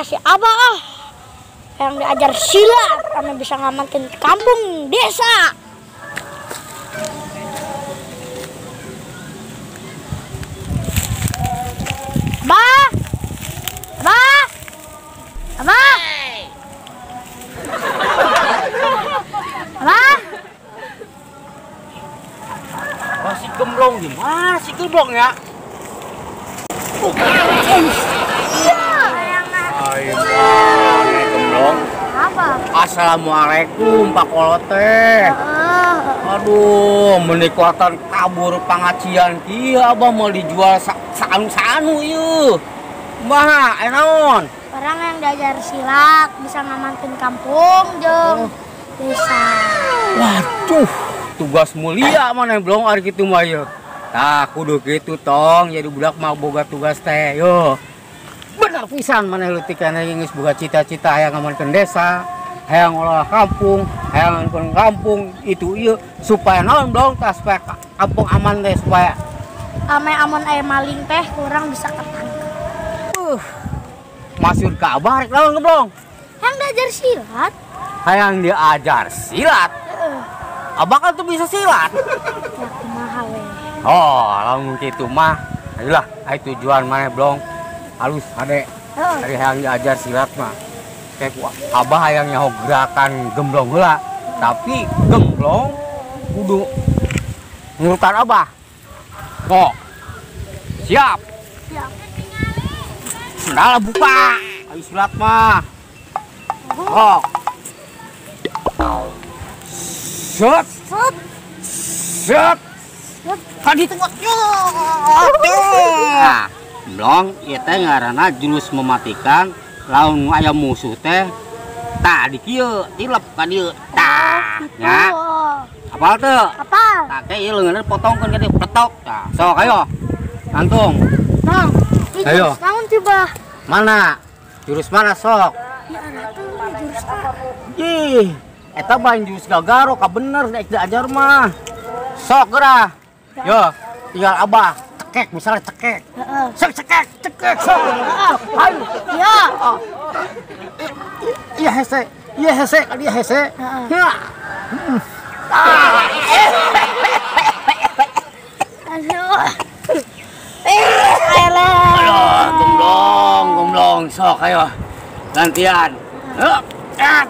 Kasih abah ah. Yang diajar silat ame bisa ngamankeun kampung desa. Abah! Abah! Abah! Abah! Oh, si gemblong gimana si gemblong ya? Ayo, gemblong. Apa? Assalamualaikum Pak Kolote. Aduh, menikuatan kabur pangacian kieu abah mau dijual saanu-saanu ieu. Kumaha, aya naon? Orang yang diajar silat bisa ngamankeun kampung jeung desa. Waduh, tugas mulia mana blong ari kitu mah ieu. Tah kudu kitu tong, jadi budak mah boga tugas teh yo. Bener pisan maneh leutik kana geus boga cita-cita hayang ngamankeun desa, hayang ngolah kampung, hayang ngamankeun kampung itu ieu supaya naon blong tah supaya kampung aman teh supaya ame amun aya maling teh kurang bisa ketangkep. Masuk ke abah rek naon geblong? Hayang diajar silat. Hayang diajar silat? Abah kan tuh bisa silat. Ya kumaha we. Oh, lamun kitu mah ayolah ai tujuan maneh blong. Halus ade. Ari hayang diajar silat mah. Kayak abah hayang nyaho gerakan gemblong heula, tapi gemblong kudu nurutan abah. Kok. Siap. Siap. Sendal buka. Ayo silat mah. Kok. Set. Set. Set. Tadi tengok. Nah, blong ieu teh ngaranna jurus mematikan lamun aya musuh teh tah di kieu tilep ka dieu tah nya. Apal teu? Apal. Tah teh ieu leungeunna potongkeun ka dieu petok. Tah, sok ayo. Antung. Tong. Ayo. Naon coba? Mana? Jurus mana sok? Ya atuh jurus tah. Ih, eta mah jurus gagaro ka bener nek diajar mah. Sok geura. Yo, tinggal abah cekek misalnya cekek. Sok cekek, cekek sok. Ayo. Ya. Iya hese, iya hese, dia hese. Ya. Aduh. Aduh, gemblong, gemblong, sok ayo. Gantian. Ya. Ya.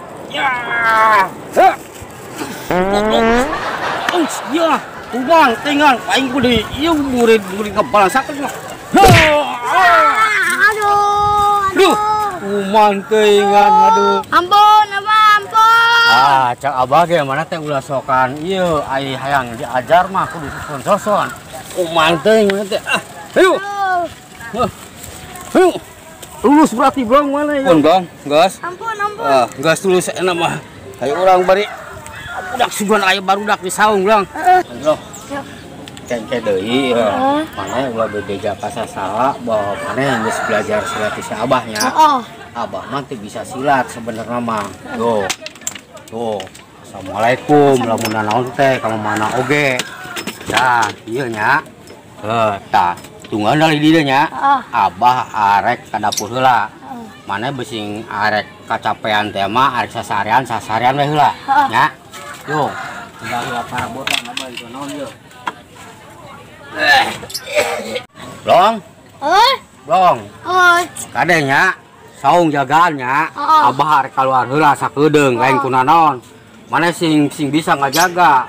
Tuang tinggal aing kudu ieu murid-murid ngebalansakeun mah. Aduh, aduh. Kuman teuingan aduh. Ampun, abah, ampun. Ah, cak abah ge mana teh ulah sokan ieu ai hayang diajar mah kudu soson-soson. Kuman teuing mana teh. Ah, ayo. Ayo. Lulus berarti blong mana ya? Ampun, Bang, gas. Ampun, ampun. Ah, gas lulus enak mah. Ayo urang bari budak sugan aya barudak di saung blong. Heeh. Cengke deui mana ulah bebeja ka sasaha bahwa mana geus belajar silat ti abahnya. Abah mah teu bisa silat sebenarnya mah. Tuh. Tuh. Assalamualaikum lamun naon teh ka mana oge. Tah, ieu nya. Heuh, tah. Tungguan dari dieu nya. Abah arek ka dapur heula. Mana besing arek kacapean teh mah arek sasarean sasarean we heula nya. Yo, tinggal heula parabotan abah itu naon ieu. Blong. Oi. Blong. Oi. Kade nya, saung jagaan nya. Abah arek kaluar heula sakedeung lain kunanaon. Mana sing sing bisa ngajaga.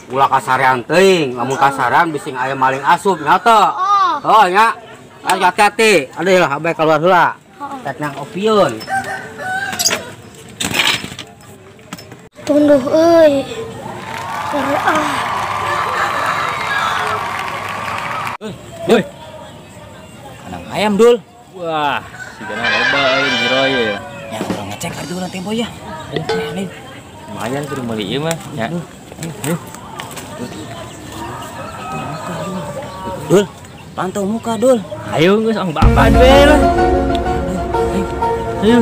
Ulah kasarean teuing, lamun kasarean bising aya maling asup nya teu. Oh nya. Hati-hati. Aduh lah abah kaluar heula. Tek nang opieun. Tunduh euy. Ah. Woi. Kandang ayam, Dul. Wah, sigana loba euy di jero ieu. Ya, urang ngecek atuh na tempo ya. Ayo, lumayan kudu meuli ieu mah, ya. Ayo. Dul, pantau muka, Dul. Ayo geus ang bapak we lah. Ayo. Ayo.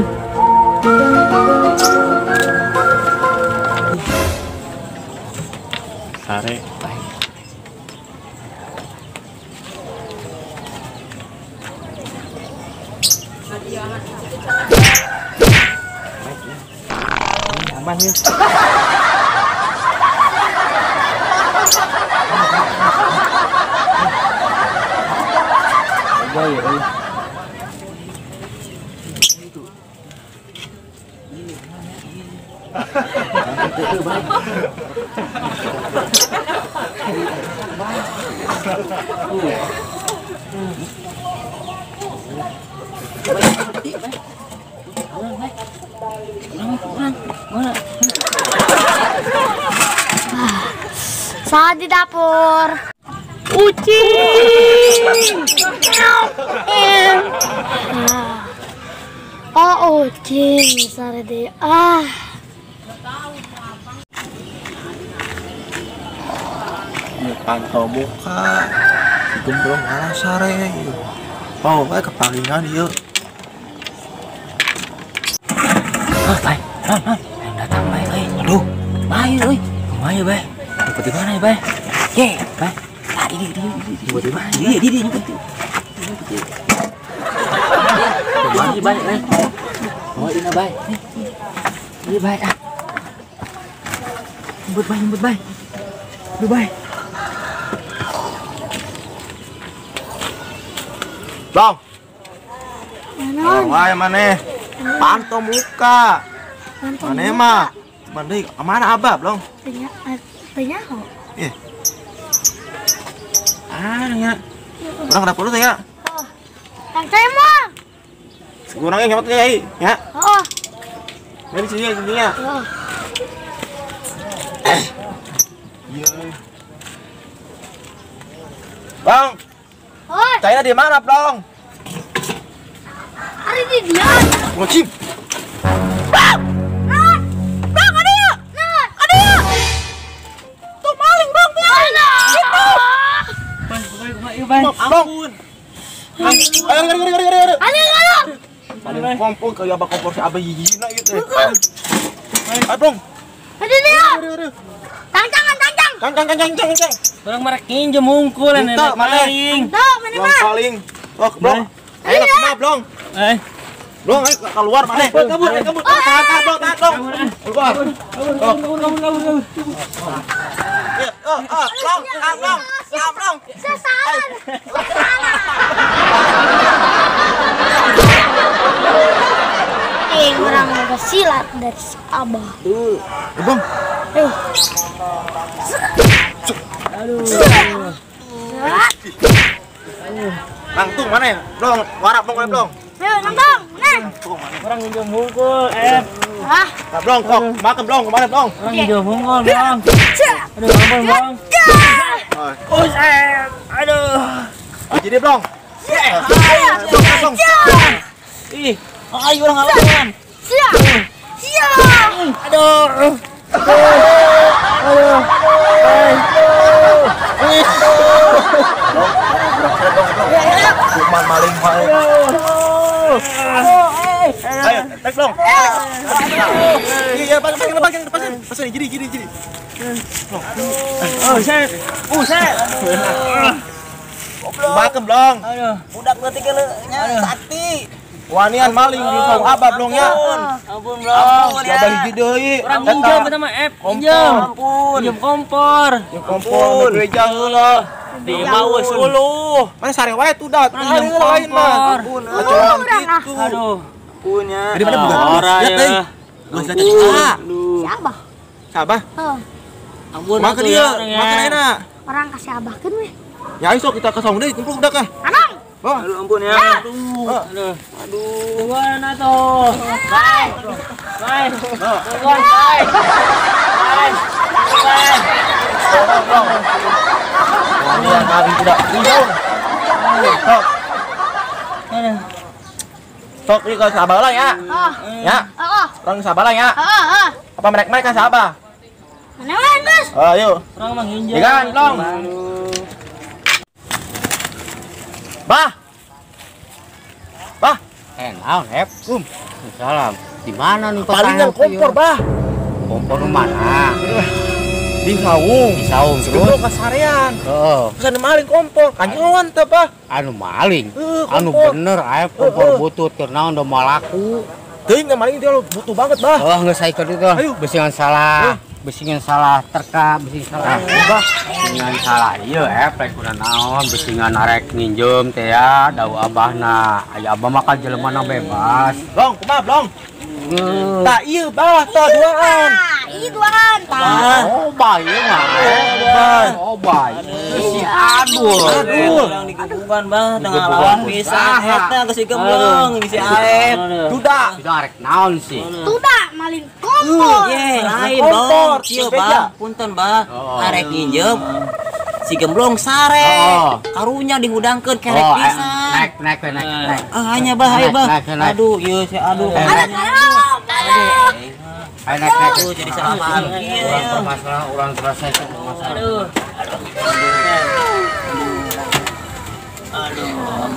Sare. Cuman nih. Ayo, ayo. Saat di dapur. Ucing. Oh, ucing sare deh. Ah. Pantau muka, si gemblong malah sare. Oh, kayak kepalingan ieu. Ah, bay, non, yang datang bay, euy. Aduh, bay euy. Kumaha bay? Ngumpet di mana ya, bay? Ye, bay. Ah, ini. Ngumpet di mana? Ini ngumpet. Kumaha bay, euy. Oh, ini bay. Ini bay ah. Ngumpet bay, ngumpet bay. Aduh, bay. Bang. Mana? Mana? Pantau muka. Mana mah? Mana? Mana abah, Blong? Tanya kok. Iya. Ah, nya. Urang ke dapur dulu ya. Oh. Yang saya mah. Kurangnya nyamet ya, ya. Oh. Mari sini sini ya. Oh. Iya. Bang. Oi. China di mana, Blong? Hari di dia. Wajib. Bang! Bang, ada ya? Ada ya? Tuh maling, Bang, maling. Itu. Bang, ampun. Ayo, ayo, ayo. Ayo, ayo. Paling kompor kayak apa kompor si abah hijina gitu. Ayo, Blong. Ada dia. Tangcangan, tangcang. Tangcang. Orang merek nginjem hungkul nenek maling. Tuh, mana mah? Paling. Oh, Blong. Ayo kemana, Blong? Blong, ayo keluar mana? Kabur, kabur. Tahan, Blong, tahan, Blong. Keluar. Kabur. Ya, oh, Blong, tahan, Blong. Tahan, Blong. Salah. Salah. Orang udah silat dari abah. Tuh, Bang. Aduh. Aduh. Langtung mana ya? Blong, warap blong, blong. Ayo, nangtung, mana? Orang nginjem hungkul, Ah. Nah, blong, kok. Makan blong, kemana blong? Orang nginjem hungkul, blong. Aduh, ampun, blong. Oh, aduh. Jadi blong. Blong. Ih, ayo orang ngelawan. Siap. Siap. Aduh. Aduh. Cuman maling maling. Ayo, tarik blong. Iya, pakai, gini. Oh, set. Oh, set. Makan blong. Budak leutik nya sakti. Wanian maling di saung abah blong ya. Ampun blong. Abah hiji deui. Urang minjem eta mah minjem. Ampun. Minjem kompor. Minjem kompor gereja heula. Di bawah 10. Mana sare wae tuh dah. Minjem kompor. Ampun. Aduh. Punya. Jadi mana bukan? Ora ya. Geus lihat Si abah. Abah? Heeh. Ampun. Makan dia, makan enak. Orang kasih abah kan weh. Ya ayo sok kita ke saung deui kumpul budak ah. Anang. Aduh, ampun ya. Aduh. Aduh. Aduh, mana tuh? Bye. Bye. Bye. Bye. Bye. Ini yang kali tidak. Sok. Sok ini ke sabar lah ya. Ya. Orang sabar lah ya. Apa mereka sabar? Mana Mas? Ayo. Orang mah nginjem. Ikan, long. Bah. Bah. Naon, Hep? Salam. Di mana nih palingan kompor, Bah? Kompor mana? Di saung. Di saung terus. Terus kasarean. Heeh. Terus anu maling kompor. Kanyoan teh, Bah. Anu maling. Anu bener aya kompor butut keur naon da malaku. Teuing maling dia butuh banget, Bah. Oh, geus sae kitu tuh. Beusingan salah. Beusingan salah terka, beusingan salah. Bah, beusingan salah ieu rek kuna naon, beusingan arek nginjem teh ya, dau abahna. Aya abah mah kan jelemana bebas. Blong, kumaha, Blong? Tah ieu, Bah, tah duaan. Ieu duaan, tah. Oh, bah ieu mah. Oh, bah. Si Adul. Urang digebugan, Bah, tengah lawan pisan eta geus gemblong si Aep. Duda. Duda arek naon sih? Duda maling kompor. Ye, lain, Blong. Kieu, Bah, punten, Bah. Arek nginjem si gemblong sare. Karunya dihudangkeun kerek pisan. Naik, naik, naik, naik. Ah, hanya Bah, ayo, Bah. Aduh, ieu si aduh. Ayo naik, naik. Aduh, jadi salah paham kieu. Urang permasalahan, urang selesaikan masalah. Aduh. Aduh.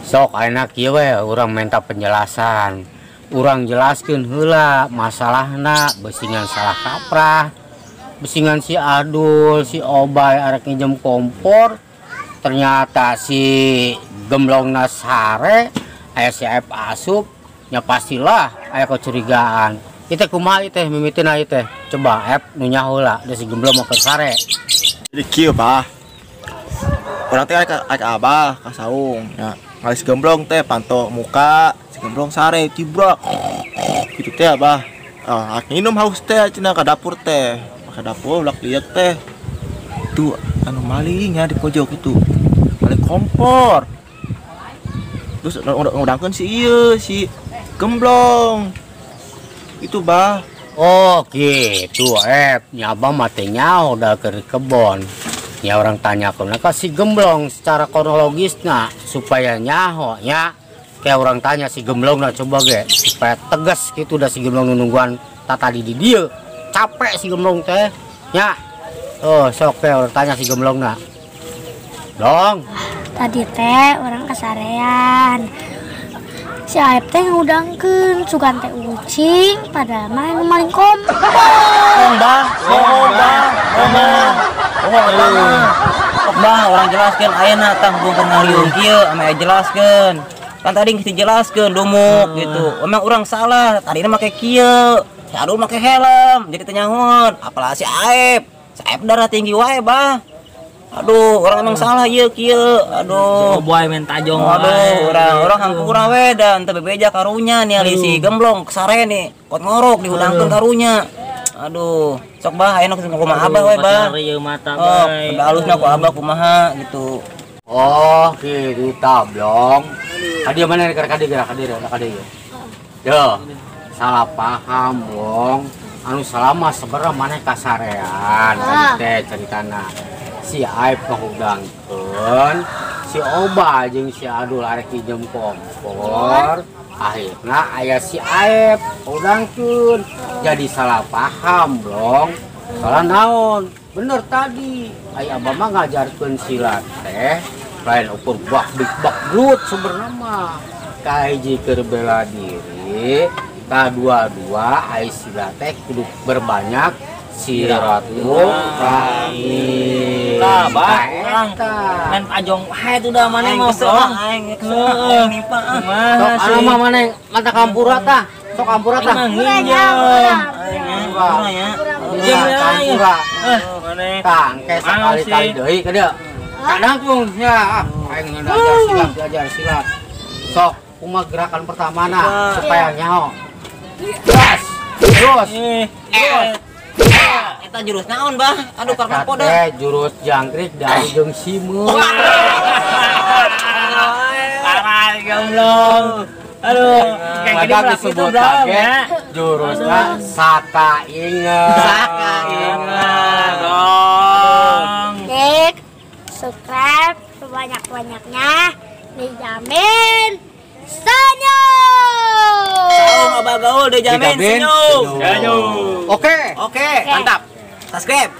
Sok ayeuna kieu we urang minta penjelasan. Urang jelaskeun heula masalahna beusingan salah kaprah. Beusingan si Adul, si Obay arek nginjem kompor. Ternyata si gemblongna sare, aya si Aep asup, nya pastilah aya kecurigaan. Ieu kumaha ieu teh mimitina ieu teh? Coba Aep nu nyaho heula da si gemblong mah keur sare. Jadi kieu, Bah. Urang teh arek abah ka saung nya. Ngali si gemblong teh panto muka, si gemblong sare cibrak. Gitu teh, Abah. Ah, minum haus teh cenah ka dapur teh. Ka dapur ulak lieur teh. Tuh anu malingnya di pojok itu. Maling kompor. Terus ngudangkeun si ieu si gemblong. Itu, Bah. Oh, gitu, Ep. Nya abah mah teh nyaho da keur kebon. Ya orang tanya ka si gemblong secara kronologisna supaya nyaho nya. Kayak orang tanya si gemblong nah coba ge supaya tegas gitu dah si gemblong nungguan tadi di dieu. Capek si gemblong teh nya. Oh, sok teh orang tanya si gemblong na. Dong. Tadi teh orang kasarean. Si Aep teh ngudangkeun sugan teh ucing padahal mah anu maling kompor. Bohong, Bah. Bohong, Bah. Bohong. Bohong, Bah. Orang jelaskeun ayeuna tah hubungkeun ngaliung kieu ame jelaskeun. Kan tadi geus dijelaskeun dumuk gitu. Emang urang salah, tadina make kieu. Si Adul make helm, jadi teu nyahoan. Apalagi si Aep. Si Aep darah tinggi wae, Bah. Aduh, orang emang salah ieu kieu. Aduh, boy main tajong. Aduh, orang hampura we dan teu bebeja karunya nih si gemblong sare nih. Kot ngorok dihudangkeun karunya. Aduh, sok Bah ayeuna kumaha abah we, Bah. Oh, udah alusna ku abah kumaha gitu. Oh, gitu tablong. Kadieu mana keur kadieu geura kadieu kadieu. Yo, salah paham, Bong. Anu salah mah sebenarnya maneh kasarean tadi teh ceritana. Si Aep ngahudangkeun, si Oba jeung si Adul arek nginjem kompor. Akhirna aya si Aep hudangkeun. Jadi salah paham, Blong. Salah naon? Bener tadi. Aya abah mah ngajarkeun silat teh lain ukur bak bik bak blut sebenarnya mah. Kahiji keur bela diri, kadua-dua aya silat teh kudu berbanyak silaturahmi. Lah, Bah, urang main pajong wae tuh dah maneh mah, Blong. Aing heeh nipa. Sok anu mah maneh mata kampura tah. Sok kampura tah. Kampura. Tah, engke sakali-kali deui ka dieu. Kadang pun ya, aing ngajar silat, diajar silat. Sok kumaha gerakan pertamana supaya nyaho. Gas. Terus. Eta jurus naon, Bah? Aduh, karena poda. Jurus jangkrik dari jeung simeut. Parah gemblong. Aduh, kayak gini disebut lagi jurusna saka inget. Saka inget. Dong. Klik subscribe sebanyak-banyaknya, dijamin senyum. Saung Abah Gaul dijamin senyum. Senyum. Oke. Oke, mantap. Subscribe.